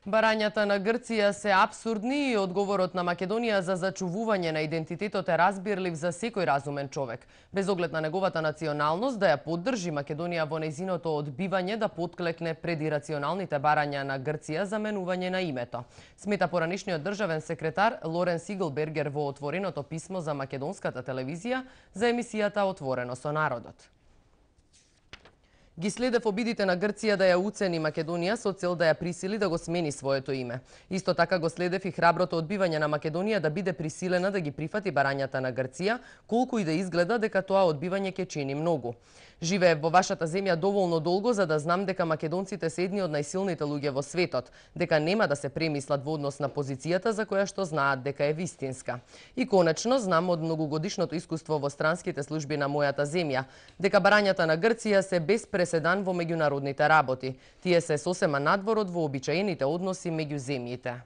Барањата на Грција се апсурдни и одговорот на Македонија за зачувување на идентитетот е разбирлив за секој разумен човек. Без оглед на неговата националност, да ја поддржи Македонија во нејзиното одбивање да потклекне пред ирационалните барања на Грција за менување на името. Смета поранишниот државен секретар Лорен Сиглбергер во отвореното писмо за македонската телевизија за емисијата Отворено со народот. Ги следев обидите на Грција да ја уцени Македонија со цел да ја присили да го смени своето име. Исто така го следев и храброто одбивање на Македонија да биде присилена да ги прифати барањата на Грција, колку и да изгледа дека тоа одбивање ќе чини многу. Живеев во вашата земја доволно долго за да знам дека македонците се едни од најсилните луѓе во светот, дека нема да се премислат во однос на позицијата за која што знаат дека е вистинска. И конечно знам од многогодишното искуство во странските служби на мојата земја, дека барањата на Грција се без преседан во меѓународните работи. Тие се сосема надвор од вообичаените односи меѓу земјите.